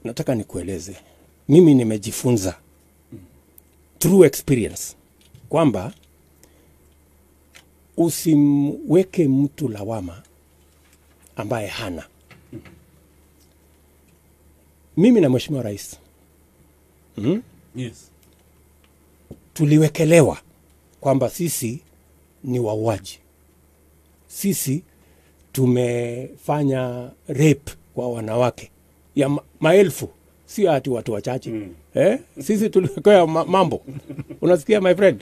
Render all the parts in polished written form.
Nataka nikueleze, mimi nimejifunza through experience kwamba usimweke mtu lawama ambaye hana. Mimi na Mheshimiwa Rais Yes. tuliwekelewa kwamba sisi ni wauaji, sisi tumefanya rape kwa wanawake ya maelfu, sio ati watu wachache. Sisi tuliwekewa mambo, unasikia my friend?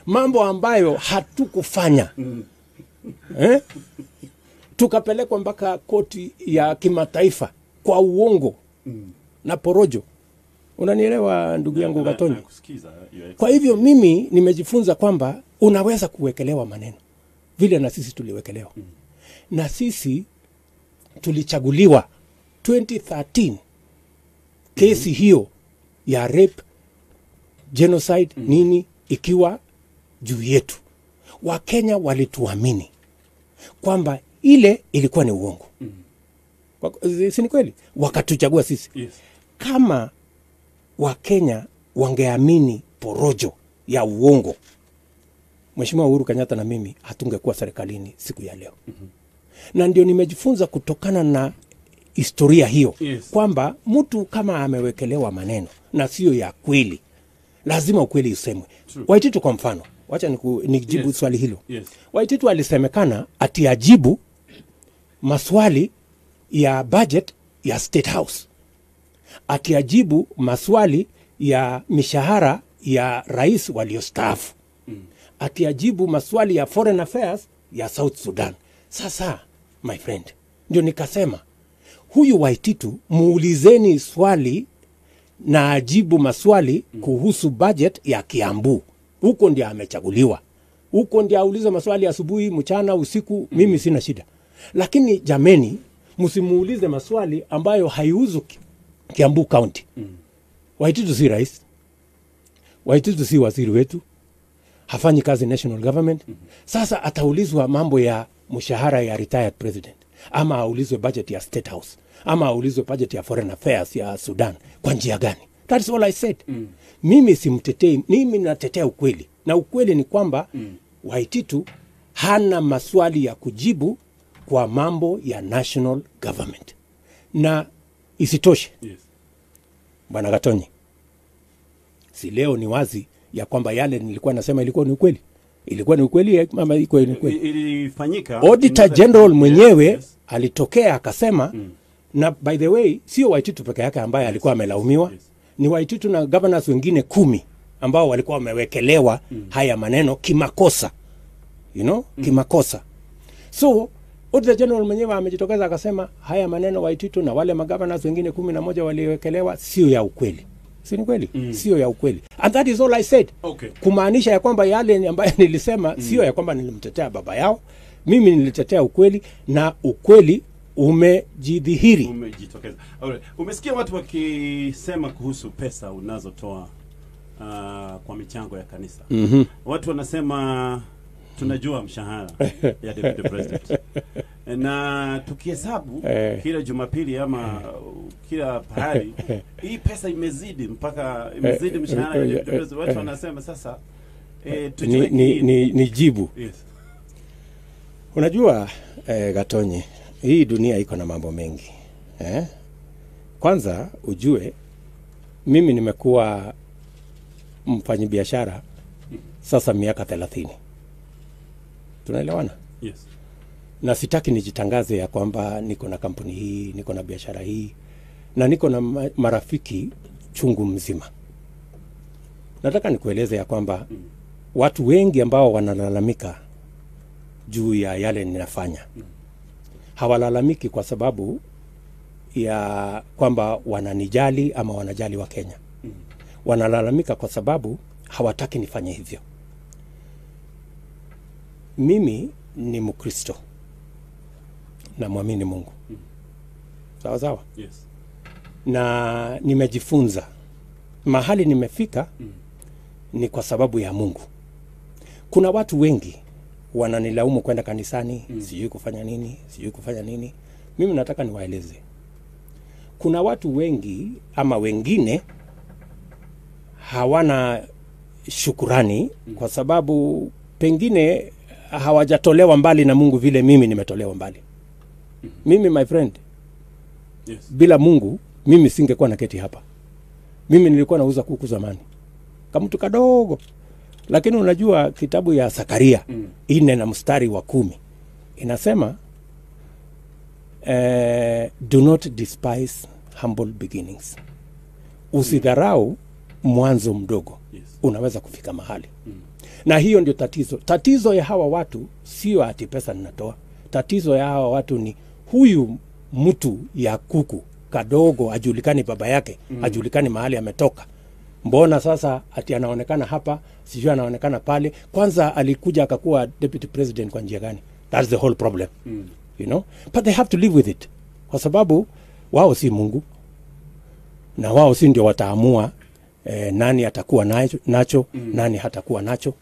Mambo ambayo hatukufanya. Tukapelekwa mpaka koti ya kimataifa kwa uongo na porojo. Unanielewa ndugu yangu Gatonyi? Kwa hivyo mimi nimejifunza kwamba unaweza kuwekelewa maneno vile na sisi tuliwekelewa. Na sisi tulichaguliwa 2013, kesi hiyo ya rape, genocide, nini ikiwa juu yetu. Wakenya walituamini kwamba ile ilikuwa ni uongo. Si ni kweli? Wakatuchagua sisi. Yes. Kama Wakenya wangeamini porojo ya uongo, Mheshimiwa Uhuru Kenyatta na mimi hatungekuwa serikalini siku ya leo. Na ndio nimejifunza kutokana na historia hiyo kwamba mtu kama amewekelewa maneno na sio ya kweli, lazima ukweli usemwe. Waititu kwa mfano, wacha nijibu swali hilo. Waititu alisemekana ati ajibu maswali ya budget ya State House, ati ajibu maswali ya mishahara ya rais waliostaafu, ati ajibu maswali ya foreign affairs ya South Sudan. Sasa my friend, ndio nikasema huyu Waititu muulizeni swali na ajibu maswali kuhusu budget ya Kiambu. Huko ndio amechaguliwa, huko ndio aulize maswali asubuhi, mchana, usiku. Mimi sina shida, lakini jameni, msimuulize maswali ambayo haihusu Kiambu County. Waititu si rais, Waititu si waziri wetu, hafanyi kazi national government. Sasa ataulizwa mambo ya mshahara ya retired president, ama aulizwe budget ya State House, ama aulizwe budget ya foreign affairs ya Sudan kwa njia gani? That is all I said. Mimi simtetei, mimi natetea ukweli, na ukweli ni kwamba Waititu hana maswali ya kujibu kwa mambo ya national government. Na isitoshe, Bwana Gatonyi, si leo ni wazi ya kwamba yale nilikuwa nasema ilikuwa ni ukweli? Ilikuwa ni ukweli ama ilikuwa ni ukweli? Ilifanyika. Auditor General mwenyewe alitokea akasema. Na by the way, sio Waititu peke yake ambaye alikuwa amelaumiwa. Ni Waititu na governors wengine 10 ambao walikuwa wamewekelewa haya maneno kimakosa. You know, kimakosa. So Auditor General mwenyewe amejitokeza akasema haya maneno Waititu na wale magovernors wengine 11 waliwekelewa sio ya ukweli. Si ni kweli? Sio ya ukweli. And that is all I said. Kumaanisha ya kwamba yale ambayo nilisema sio ya kwamba nilimtetea baba yao. Mimi nilitetea ukweli na ukweli umejidhihiri. Umejitokeza. Alright. Umesikia watu wakisema kuhusu pesa unazotoa kwa michango ya kanisa. Watu wanasema tunajua mshahara ya Deputy President, na tukihesabu kila Jumapili ama kila pahali, hii pesa imezidi mpaka imezidi mshahara ya Deputy President. Watu wanasema sasa tujue ni jibu. Unajua Gatonyi, hii dunia iko na mambo mengi. Kwanza ujue mimi nimekuwa mfanyabiashara sasa miaka 30. Tunaelewana? Yes. Na sitaki nijitangaze ya kwamba niko na kampuni hii, niko na biashara hii, na niko na marafiki chungu mzima. Nataka nikueleze ya kwamba watu wengi ambao wanalalamika juu ya yale ninafanya, hawalalamiki kwa sababu ya kwamba wananijali ama wanajali wa Kenya. Wanalalamika kwa sababu hawataki nifanye hivyo. Mimi ni Mkristo na muamini Mungu. Sawa sawa? Yes. Na nimejifunza mahali nimefika ni kwa sababu ya Mungu. Kuna watu wengi wananilaumu kwenda kanisani, sijui kufanya nini, sijui kufanya nini. Mimi nataka niwaeleze. Kuna watu wengi ama wengine hawana shukurani kwa sababu pengine hawajatolewa mbali na Mungu vile mimi nimetolewa mbali. Mimi, my friend, Yes. bila Mungu mimi singekuwa naketi hapa. Mimi nilikuwa nauza kuku zamani, kama mtu kadogo. Lakini unajua kitabu ya Zakaria 4 na mstari wa 10 inasema do not despise humble beginnings. Usidharau mwanzo mdogo. Yes. Unaweza kufika mahali. Na hiyo ndio tatizo. Tatizo ya hawa watu sio ati pesa ninatoa. Tatizo ya hawa watu ni huyu mtu ya kuku kadogo, ajulikani baba yake, ajulikani mahali ametoka. Mbona sasa ati anaonekana hapa, sijui anaonekana pale. Kwanza alikuja akakuwa deputy president kwa njia gani? That's the whole problem. You know? But they have to live with it. Kwa sababu wao si Mungu. Na wao si ndio wataamua nani atakuwa nacho, nani hatakuwa nacho.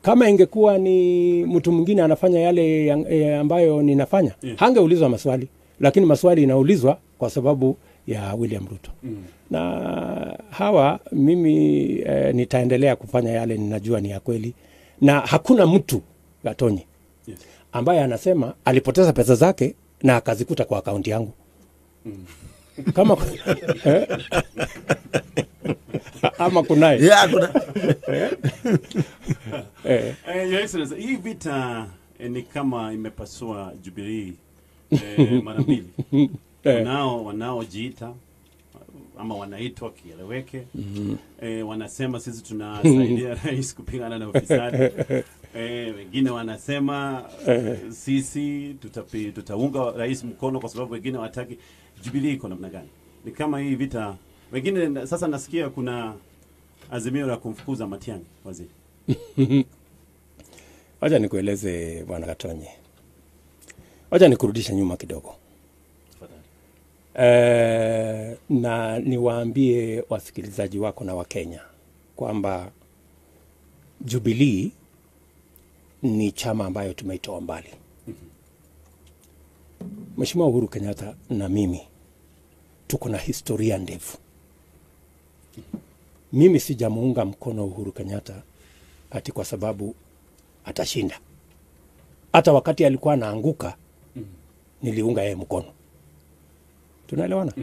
Kama ingekuwa ni mtu mwingine anafanya yale ambayo ninafanya, hangeulizwa maswali. Lakini maswali inaulizwa kwa sababu ya William Ruto. Na hawa mimi nitaendelea kufanya yale ninajua ni ya kweli. Na hakuna mtu Gatonye Yes. ambaye anasema alipoteza pesa zake na akazikuta kwa akaunti yangu. Kama ama kunaye. Yeah, kuna. Your Excellency, hii vita ni kama imepasua Jubilee mara mbili. Nao wanaojiita ama wanaitwa kieleweke. Wanasema sisi tunasaidia rais kupigana na ufisadi. Wengine wanasema sisi tutaunga rais mkono kwa sababu wengine hawataki. Jubilee iko namna gani? Ni kama hii vita wengine sasa nasikia kuna azimio la kumfukuza Matiang'i waziri. Wacha nikueleze Bwana Gatonye. Wacha nikurudisha nyuma kidogo. Na niwaambie wasikilizaji wako na Wakenya kwamba Jubilee ni chama ambayo tumeitoa mbali. Mheshimiwa Uhuru Kenyatta na mimi tuko na historia ndefu. Mimi sijamuunga mkono Uhuru Kenyatta ati kwa sababu atashinda. Hata wakati alikuwa anaanguka niliunga yeye mkono. Tunaelewana?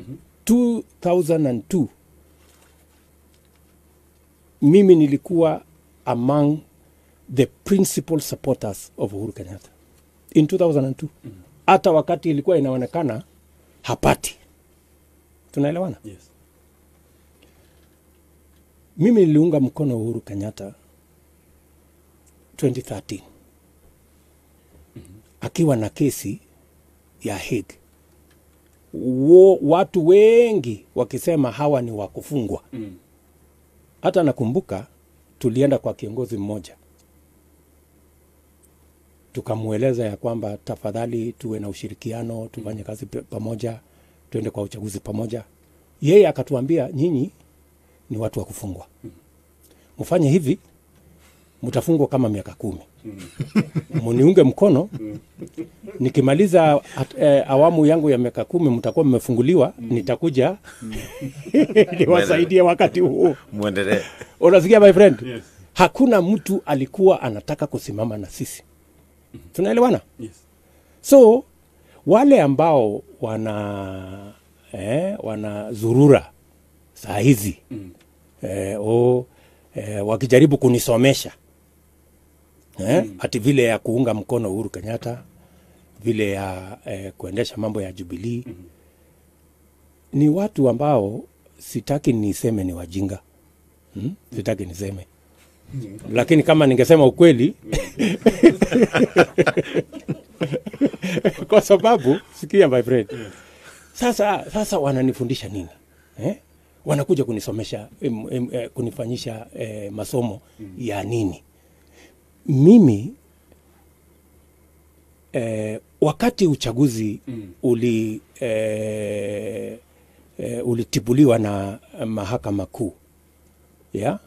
2002 mimi nilikuwa among the principal supporters of Uhuru Kenyatta in 2002. Hata wakati ilikuwa inaonekana hapati. Tunaelewana? Yes. Mimi niliunga mkono Uhuru Kenyatta 2013. Akiwa na kesi ya Hague. Watu wengi wakisema hawa ni wakufungwa. Hata nakumbuka tulienda kwa kiongozi mmoja. Tukamueleza ya kwamba tafadhali tuwe na ushirikiano, tufanye kazi pamoja, tuende kwa uchaguzi pamoja. Yeye akatuambia nyinyi ni watu wa kufungwa. Mfanye hivi, mtafungwa kama miaka 10. Muniunge mkono, nikimaliza awamu yangu ya miaka 10 mtakuwa mmefunguliwa, nitakuja niwasaidie wakati huo. Muendelee. Unasikia my friend? Yes. Hakuna mtu alikuwa anataka kusimama na sisi. Tunaelewana? Yes. So wale ambao wana zurura saa hizi wakijaribu kunisomesha ati vile ya kuunga mkono Uhuru Kenyatta, vile ya kuendesha mambo ya Jubilee, ni watu ambao sitaki niseme ni wajinga. Sitaki niseme. Lakini kama ningesema ukweli kwa sababu sikia my friend. Sasa wananifundisha nini? Wanakuja kunisomesha, kunifanyisha masomo ya nini? Mimi wakati uchaguzi ulitibuliwa na mahakama kuu, yeah?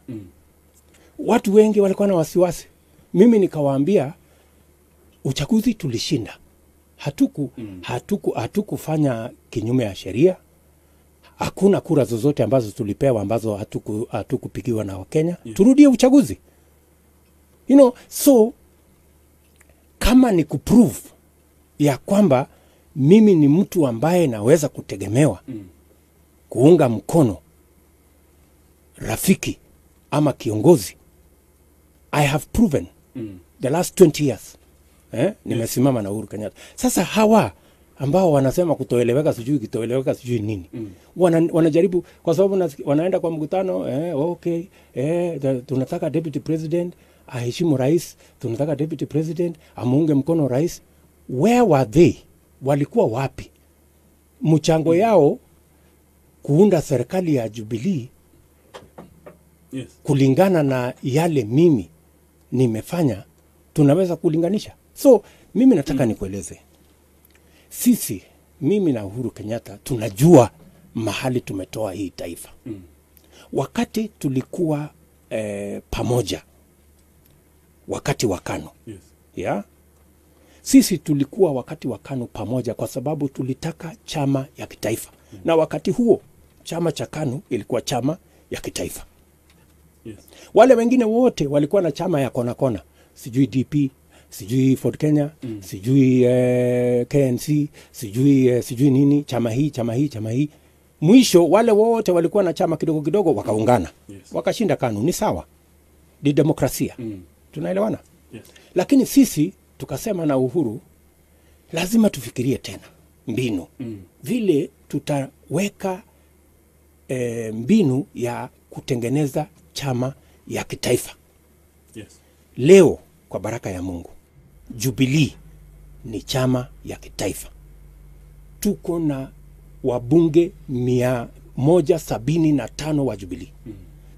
Watu wengi walikuwa na wasiwasi. Mimi nikawaambia uchaguzi tulishinda. Hatukufanya kinyume ya sheria. Hakuna kura zozote ambazo tulipewa ambazo hatukupigiwa na Wakenya. Turudie uchaguzi. You know, so kama ni kuprove ya kwamba mimi ni mtu ambaye naweza kutegemewa, kuunga mkono rafiki ama kiongozi, I have proven the last 20 years nimesimama na Uhuru Kenyatta. Sasa hawa ambao wanasema kutoeleweka sijui kitoeleweka sijui nini, wanajaribu kwa sababu wanaenda kwa mkutano, okay, tunataka deputy president aheshimu rais, tunataka deputy president amuunge mkono rais. Where were they? Walikuwa wapi? Mchango yao kuunda serikali ya Jubilee, Yes. kulingana na yale mimi nimefanya, tunaweza kulinganisha. So mimi nataka nikueleze, sisi, mimi na Uhuru Kenyatta, tunajua mahali tumetoa hii taifa. Wakati tulikuwa pamoja, wakati wa KANU, Yes. yeah? Sisi tulikuwa wakati wa KANU pamoja kwa sababu tulitaka chama ya kitaifa. Na wakati huo chama cha KANU ilikuwa chama ya kitaifa. Yes. Wale wengine wote walikuwa na chama ya kona kona, sijui DP, sijui Ford Kenya, sijui KNC, sijui sijui nini, chama hii, chama hii, chama hii. Mwisho wale wote walikuwa na chama kidogo kidogo wakaungana. Yes. Wakashinda KANU. Ni sawa, ni demokrasia. Tunaelewana? Yes. Lakini sisi tukasema na Uhuru lazima tufikirie tena mbinu vile tutaweka mbinu ya kutengeneza chama ya kitaifa. Yes. Leo kwa baraka ya Mungu, Jubilee ni chama ya kitaifa. Tuko na wabunge 175 wa Jubilee.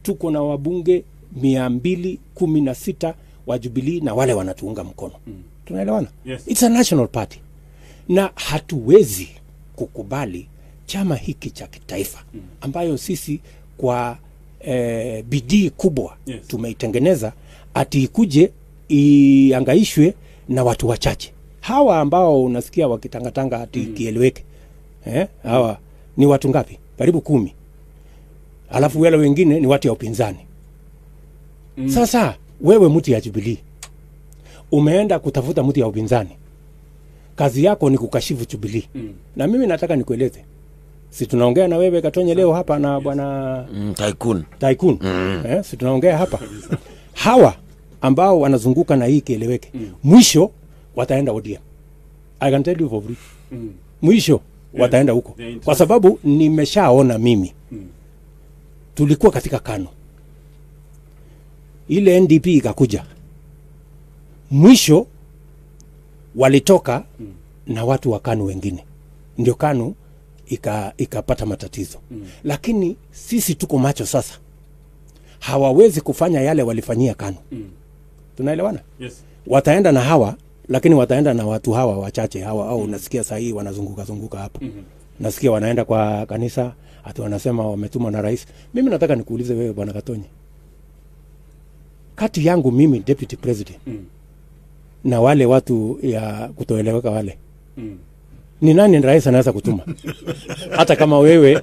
Tuko na wabunge 216 wa Jubilee na wale wanatuunga mkono. Tunaelewana? Yes. It's a national party. Na hatuwezi kukubali chama hiki cha kitaifa ambayo sisi kwa bidii kubwa Yes. tumeitengeneza ati ikuje iangaishwe na watu wachache. Hawa ambao unasikia wakitangatanga ati kieleweke. Hawa ni watu ngapi? Karibu 10. Alafu wale wengine ni watu ya upinzani. Sasa wewe mtu ya Jubilee umeenda kutafuta mtu ya upinzani, kazi yako ni kukashifu Jubilee. Na mimi nataka nikueleze, si tunaongea na wewe Katonye leo hapa na bwana Tycoon. Tycoon. Si tunaongea hapa. Hawa ambao wanazunguka na hii kieleweke, mwisho wataenda ODM. I can tell you for free. Mwisho wataenda huko, kwa sababu nimeshaona mimi. Tulikuwa katika KANU, ile NDP ikakuja, mwisho walitoka na watu wa KANU wengine, ndio KANU ikapata matatizo. Lakini sisi tuko macho sasa, hawawezi kufanya yale walifanyia KANU. Tunaelewana? Yes. Wataenda na hawa, lakini wataenda na watu hawa wachache hawa, au nasikia saa hii wanazunguka zunguka hapa. Nasikia wanaenda kwa kanisa ati wanasema wametumwa na rais. Mimi nataka nikuulize wewe bwana Katonye, kati yangu mimi deputy president na wale watu ya kutoeleweka wale, ni nani rais anaweza kutuma? Hata kama wewe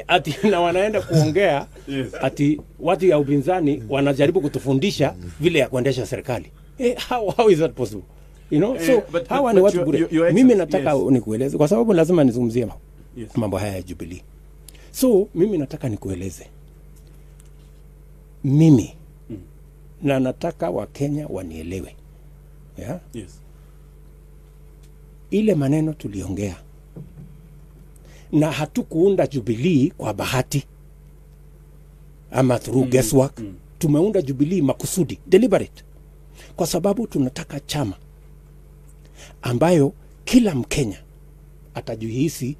ati na wanaenda kuongea ati watu ya upinzani wanajaribu kutufundisha vile ya kuendesha serikali. How is that possible? You know, so hawa ni watu bure. Mimi nataka nikueleze kwa sababu lazima nizungumzie mambo haya ya Jubilee. So mimi nataka nikueleze mimi, na nataka Wakenya wanielewe. Yeah? Yes. Ile maneno tuliongea, na hatukuunda Jubilee kwa bahati ama through guesswork. Tumeunda Jubilee makusudi, deliberate, kwa sababu tunataka chama ambayo kila Mkenya atajihisi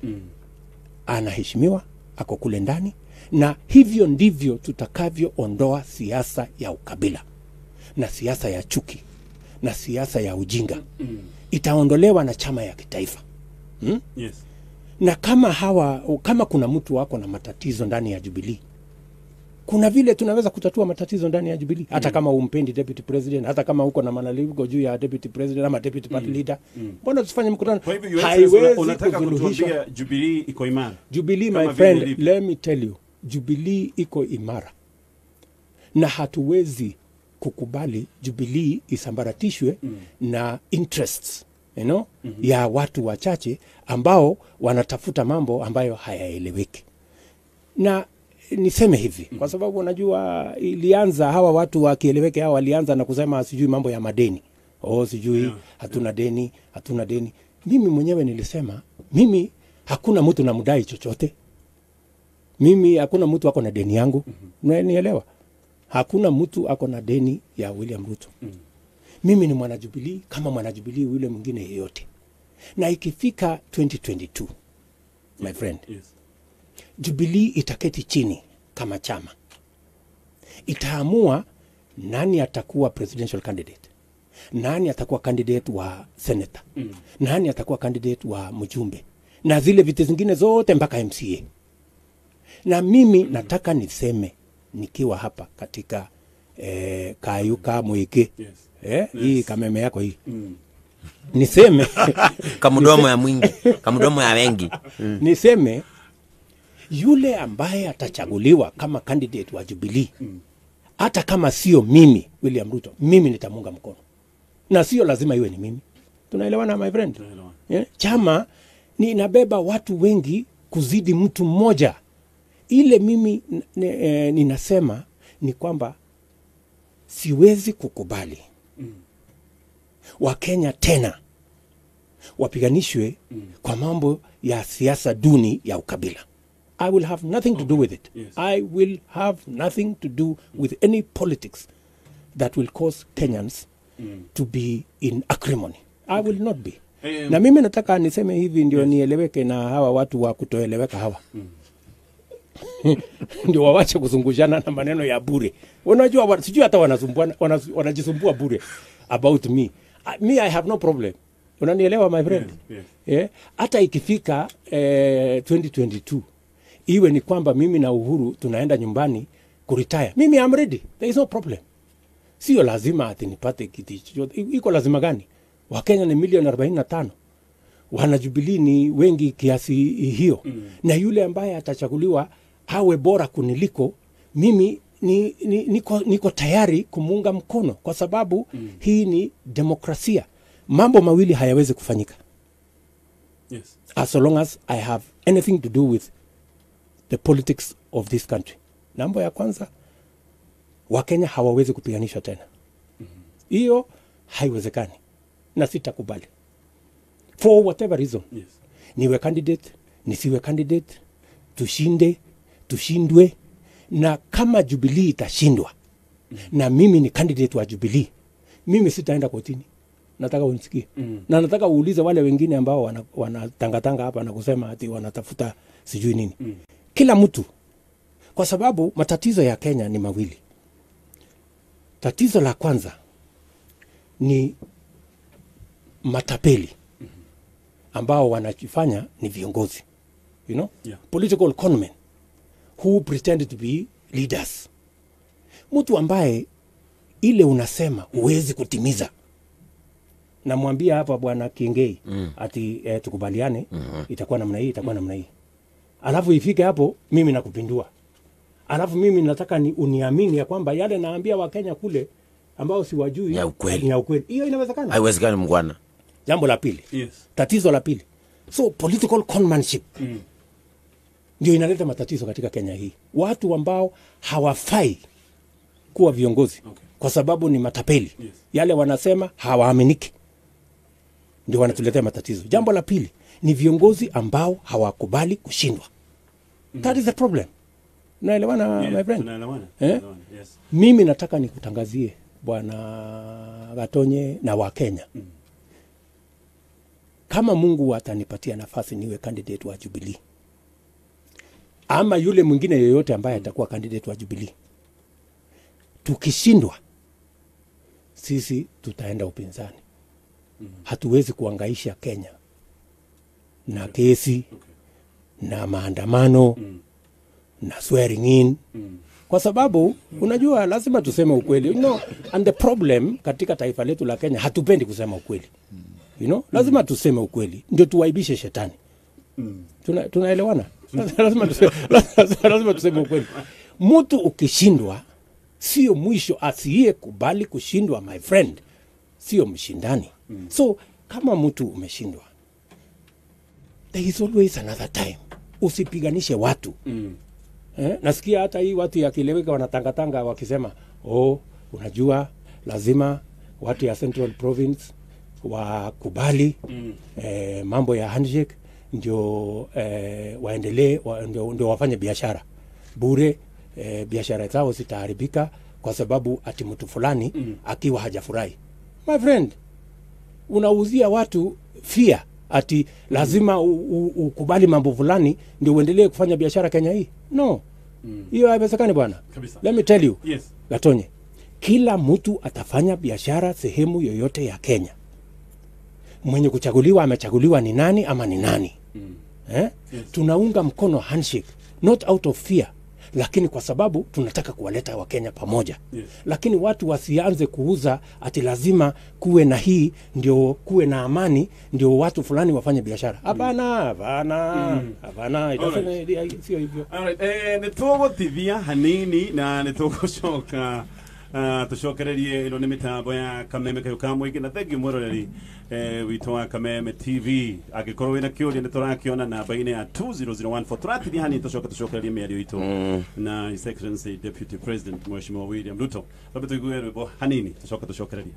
anaheshimiwa, ako kule ndani. Na hivyo ndivyo tutakavyoondoa siasa ya ukabila na siasa ya chuki na siasa ya ujinga. Itaondolewa na chama ya kitaifa. Yes. Na kama hawa, kama kuna mtu wako na matatizo ndani ya Jubilee, Kuna vile tunaweza kutatua matatizo ndani ya Jubilee, hata kama umpendi deputy president, hata kama uko na malalamiko juu ya deputy president ama deputy party leader. Mbona tusifanye mkutano? Kwa hivyo Your Excellency, unataka kutuambia Jubilee iko imara? Jubilee, my friend, let me tell you, Jubilee iko imara. Na hatuwezi kukubali Jubilee isambaratishwe na interests, you know, ya watu wachache ambao wanatafuta mambo ambayo hayaeleweki. Na niseme hivi, kwa sababu unajua ilianza hawa watu wakieleweke, hawa walianza na kusema sijui mambo ya madeni. Oh, sijui hatuna deni, hatuna deni. Mimi mwenyewe nilisema, mimi hakuna mtu namdai chochote. Mimi hakuna mtu ako na deni yangu. Unanielewa? Hakuna mtu ako na deni ya William Ruto. Mimi ni mwana Jubilee kama mwana Jubilee yule mwingine yeyote. Na ikifika 2022, my friend, yes, Jubilee itaketi chini kama chama. Itaamua nani atakuwa presidential candidate, nani atakuwa candidate wa senator, nani atakuwa candidate wa mjumbe, na zile viti zingine zote mpaka MCA. Na mimi nataka niseme nikiwa hapa katika Kayuka Mwike, yes. Hii kameme yako hii. Niseme kamudomo ya mwingi, kamudomo ya wengi. Niseme yule ambaye atachaguliwa kama candidate wa Jubilee, hata kama sio mimi William Ruto, mimi nitamunga mkono. Na sio lazima iwe ni mimi. Tunaelewana my friend? Yeah? Chama ni inabeba watu wengi kuzidi mtu mmoja. Ile mimi ninasema ni kwamba siwezi kukubali Wakenya tena wapiganishwe kwa mambo ya siasa duni ya ukabila. I will have nothing to do with it. Yes. I will have nothing to do with any politics that will cause Kenyans to be in acrimony. I will not be. Na mimi nataka niseme hivi ndio nieleweke na hawa watu wa kutoeleweka hawa. Ndio waache kuzungushana na maneno ya bure. Unajua sijui hata wanasumbuana, wanajisumbua bure about me. Me, I have no problem. Unanielewa my friend? Yes. Yeah. Hata ikifika 2022 iwe ni kwamba mimi na Uhuru tunaenda nyumbani kuretire. Mimi I'm ready. There is no problem. Sio lazima ati nipate kiti chochote. Iko lazima gani? Wakenya ni milioni 45. Wana Jubilee ni wengi kiasi hiyo. Na yule ambaye atachaguliwa awe bora kuniliko, mimi niko tayari kumuunga mkono kwa sababu hii ni demokrasia. Mambo mawili hayawezi kufanyika. Yes. As long as I have anything to do with the politics of this country. Mambo ya kwanza, Wakenya hawawezi kupiganishwa tena. Hiyo haiwezekani. Na sitakubali. For whatever reason. Yes. Niwe candidate, nisiwe candidate, tushinde, tushindwe. Na kama Jubilee itashindwa, na mimi ni candidate wa Jubilee, mimi sitaenda kotini. Nataka unisikie. Na nataka uulize wale wengine ambao wanatangatanga hapa na kusema ati wanatafuta sijui nini. Kila mtu. Kwa sababu matatizo ya Kenya ni mawili. Tatizo la kwanza ni matapeli ambao wanajifanya ni viongozi. You know? Yeah. Political conmen who pretend to be leaders. Mtu ambaye ile unasema huwezi kutimiza. Namwambia hapa bwana Kiengei ati tukubaliane, itakuwa namna hii, itakuwa namna hii. Alafu ifike hapo mimi nakupindua. Alafu mimi nataka ni uniamini ya kwamba yale naambia Wakenya kule ambao siwajui ni ya ukweli. Hiyo inawezekana? Haiwezekani mgwana. Jambo la pili. Yes. Tatizo la pili. So political conmanship ndio inaleta matatizo katika Kenya hii. Watu ambao hawafai kuwa viongozi kwa sababu ni matapeli. Yes. Yale wanasema hawaaminiki. Ndio wanatuletea matatizo. Jambo la pili ni viongozi ambao hawakubali kushindwa. That is the problem. Naelewana my friend? Tunaelewana. Eh? Yes. Mimi nataka nikutangazie Bwana Gatonye na Wakenya. Kama Mungu atanipatia nafasi niwe candidate wa Jubilee, ama yule mwingine yeyote ambaye atakuwa candidate wa Jubilee, tukishindwa sisi tutaenda upinzani. Hatuwezi kuangaisha Kenya na kesi na maandamano na swearing in. Kwa sababu unajua lazima tuseme ukweli. You know, and the problem katika taifa letu la Kenya, hatupendi kusema ukweli. You know, lazima tuseme ukweli ndio tuwaibishe shetani. Tunaelewana? Lazima tuseme ukweli. Mtu ukishindwa sio mwisho. Asiye kubali kushindwa, my friend, sio mshindani. So kama mtu umeshindwa, there is always another time. Usipiganishe watu. Nasikia hata hii watu ya Kileweka wanatangatanga wakisema, oh, unajua lazima watu ya Central Province wakubali mambo ya handshake ndio waendelee ndio wafanye biashara bure. Biashara zao zitaharibika kwa sababu ati mtu fulani akiwa hajafurahi. My friend, unauzia watu fear ati lazima ukubali mambo fulani ndio uendelee kufanya biashara Kenya hii. No. Hiyo haiwezekani bwana. Kabisa. Let me tell you. Yes. Gatonye, kila mtu atafanya biashara sehemu yoyote ya Kenya. Mwenye kuchaguliwa amechaguliwa ni nani ama ni nani. Eh? Yes. Tunaunga mkono handshake not out of fear, lakini kwa sababu tunataka kuwaleta Wakenya pamoja. Yes. Lakini watu wasianze kuuza ati lazima kuwe na hii ndio kuwe na amani ndio watu fulani wafanye biashara. Hapana, hapana, hapana, it sio hivyo. Alright, nä tågåtithia hanini na nä tågåcoka tũcokererie ĩno nĩ mĩtambo ya Kameme kayũ ka mũingĩ na thengiũ mwĩroreri witũ wa Kameme TV. Angĩkorwo wĩna kĩũria, nĩ tũrakĩona namba-inĩ ya 20014. Tũratithia hanini, tũcoke tũcokererie mĩario itũ na His Excellency Deputy President Mheshimiwa William Ruto. Twambe tũigue rwĩmbo hanini, tũcoke tũcokererie.